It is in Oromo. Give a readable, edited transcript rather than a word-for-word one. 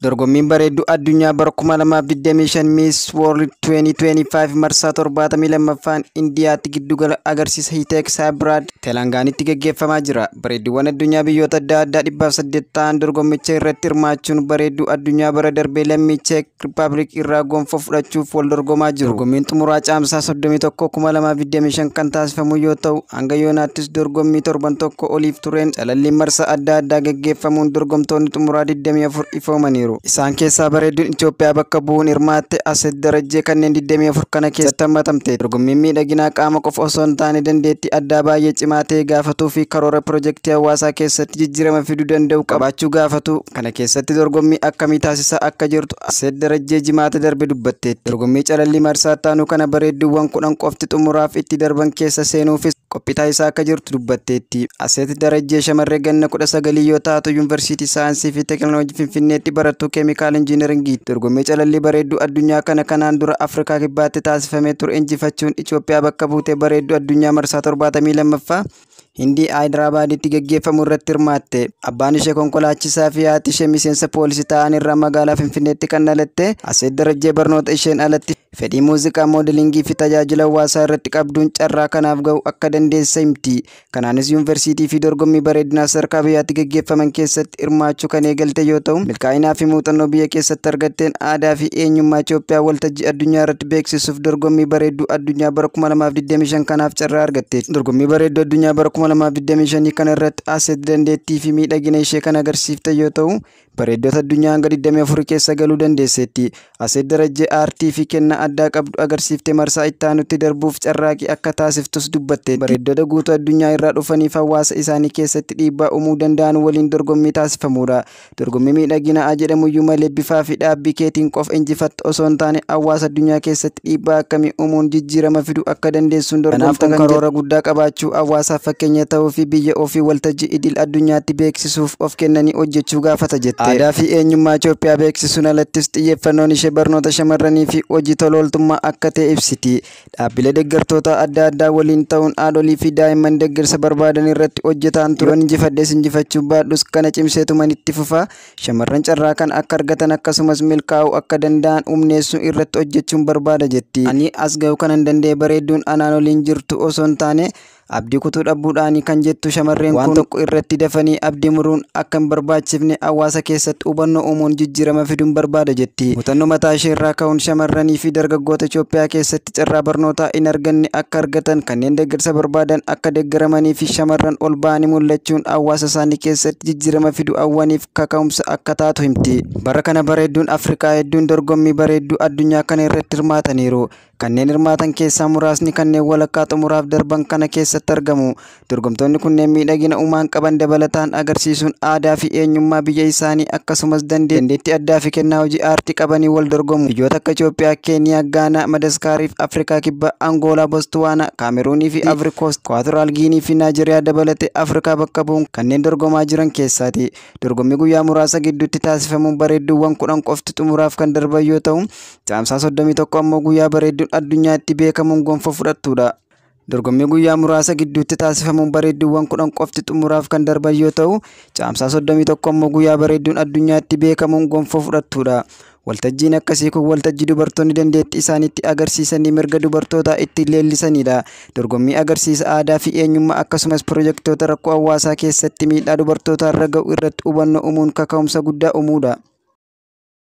Dorgommiin bareedduu addunyaa bara 2025 Miss World 2025 marsaa 72ffaan Indiyaatti giddugala agarsiisa Hiteek Saayibiraad Telangaanitti gaggeeffamaa jira. Bareedduuwwan addunyaa biyyoota adda addaa 108 ta'an dorgommicha irratti hirmaachuun bareedduu addunyaa bara darbee lammii Cheek Rippaabilik irraa gonfoo fudhachuuf wal dorgomaa jiru. Dorgommiin xumuraa Caamsaa 31, 2025 kan taasifamu yoo ta'u, hanga yoonaattis dorgommii torban tokko oliif tureen calalliin marsaa adda addaa gaggeeffamuun dorgomtoonni xumuraa 24 ifoomaniiru. Isaan keessaa bareedduun Itoophiyaa bakka bu'uun hirmaatte Aset Darajjee kanneen 24 kana keessatti hammatamte. Dorgommiin miidhaginaa qaama qofa osoo hin taane dandeettii addaa baay'ee cimaa ta'e gaafatuu fi karoora pirojektii hawaasaa keessatti jijjiirama fiduu danda'u qabaachuu gaafatu. Kana keessatti dorgommii akkamii taasisaa akka jirtu Aset Darajjee Jimaata darbe dubbatteetti. Dorgommii calallii marsaa taanuu kana bareedduuwwan 10 qofti xumuraaf itti darban keessa seenuufis qophii taasisaa akka jirtu dubbatteetti. Aset Darajjee shamarree ganna 19 yoo taatu, Yuunivarsiitii Saayinsii fi Teekinooloojii Finfinneetti barattuu keemikaala injiinaringiiti. Dorgommii calallii bareedduu addunyaa kana kanaan dura Afrikaa Kibbaatti taasifamee ture injifachuun Itoophiyaa bakka buutee bareedduu addunyaa marsaa 72ffaa Hindii Haayidarabaaditti gaggeeffamu irratti hirmaatte. Abbaan ishee konkolaachisaa fi haati ishee miseensa poolisii ta'an irraa magaalaa Finfinneetti kan dhalatte Aseet Darajjee barnoota isheen alatti fedhii muuziqaa, moodelingii fi tajaajila hawaasaa irratti qabduun carraa kanaaf ga'u akka dandeesse himti. Kanaanis yuunivarsiitii fi dorgommii bareedinaa sadarkaa biyyaatti gaggeeffaman keessatti hirmaachuu kan eegalte yoo ta'u, milkaa'inaa fi muuxannoo biyya keessatti argatteen aadaa fi eenyummaa Itoophiyaa waltajjii addunyaa irratti beeksisuuf dorgommii bareedduu addunyaa bara 2025 kanaaf carraa argatte. Dorgommii bareedduu addunyaa bara 2025 kana irratti Aseet dandeettii fi miidhagina ishee kan agarsiifte yoo ta'u, bareeddota addunyaa hanga 24 keessa galuu dandeesseetti. Aseet Darajjee aartii fi kennaa addaa qabdu agarsiiftee marsaa itti aanutti darbuuf carraaqii akka taasiftus dubbatte. Bareeddota guutuu addunyaa irraa dhufaniif hawaasa isaanii keessatti dhiibbaa uumuu danda'an waliin dorgommii taasifamudha. Dorgommii miidhaginaa jedhamuyyuu malee bifaa fi dhaabbii keetiin qofa injifattu osoo hin taane, hawaasa addunyaa keessatti dhiibbaa akkamii uumuun jijjiirama fiduu akka dandeessuun dorgomta kan karoora guddaa qabaachuu, hawaasaaf fakkeenya ta'uu fi biyya ofii waltajjii idil addunyaatti beeksisuuf of kennanii hojjechuu gaafata jette. Aadaa fi eenyummaa Itoophiyaa beeksisuun alattis xiyyeeffannoon ishee barnoota shamarranii fi hojii tola ooltummaa akka ta'e ibsiti. Dhaabbilee deeggartoota adda addaa waliin ta'uun haadholii fi daa'imman deeggarsa barbaadan irratti hojjetaan ture. Yoon injifadhees injifachuu baadhus kana cimseetuman itti fufa. Shamarran carraa kan akka argatan akkasumas milkaa'uu akka danda'an humneessuu irratti hojjechuun barbaada jetti. Ani as ga'uu kanan danda'e bareedduun anaan oliin jirtu osoo hin taane abdii kutuu dhabuudhaani kan jettu shamarreen kun, waan tokko irratti dafanii abdii muruun akka hin barbaachifne hawaasa keessatti hubannoo uumuun jijjiirama fiduun barbaada jetti. Muuxannoo mataa ishee irraa ka'uun shamarranii fi dargaggoota Itoophiyaa keessatti carraa barnootaa hin arganne akka argatan, kanneen deeggarsa barbaadan akka deeggaramanii fi shamarran ol ba'anii mul'achuun hawaasa isaanii keessatti jijjiirama fiduu hawwaniif kaka'umsa akka taatu himti. Bara kana bareedduun Afrikaa hedduun dorgommii bareedduu addunyaa kana irratti hirmaataniiru. Kanneen hirmaatan keessaa muraasni kanneen walakkaa xumuraaf darban kana keessatti argamu. Dorgomtoonni kunneen miidhagina uumaan qaban dabalataan agarsiisuun aadaa fi eenyummaa biyya isaanii akkasumas dandeettii addaa fi kennaa hojii aartii qabanii wal dorgomu. Biyyoota akka Itoophiyaa, Keeniyaa, Gaanaa, Madagaskaarii fi Afrikaa Kibbaa, Angoolaa, Botswaanaa, Kaameruunii fi Afrikoos, Ikuwaatoraal Giinii fi Naayijeriyaa dabalatee Afrikaa bakka bu'uun kanneen dorgomaa jiran keessaati. Dorgommii guyyaa muraasa gidduutti taasifamuun bareedduuwwan 10 qofti xumuraaf kan darban yoo ta'u, Caamsaa 31 ammoo guyyaa bareedduun addunyaatti beekamuun gonfoo fudhattudha. Dorgommii guyyaa muraasa gidduutti taasifamuun bareedduuwwan 10 qofti xumuraaf kan darban yoo ta'u, Caamsaa 31 ammoo guyyaa bareedduun addunyaatti beekamuun gonfoo fudhattudha. Waltajjiin akkasii kun waltajjii dubartoonni dandeettii isaaniitti agarsiisanii mirga dubartootaa itti leellisanidha. Dorgommii agarsiisa aadaa fi eenyummaa akkasumas pirojektoota rakkoo hawaasaa keessatti miidhaa dubartootaa irra ga'u irratti hubannoo uumuun kaka'umsa guddaa uumuudha.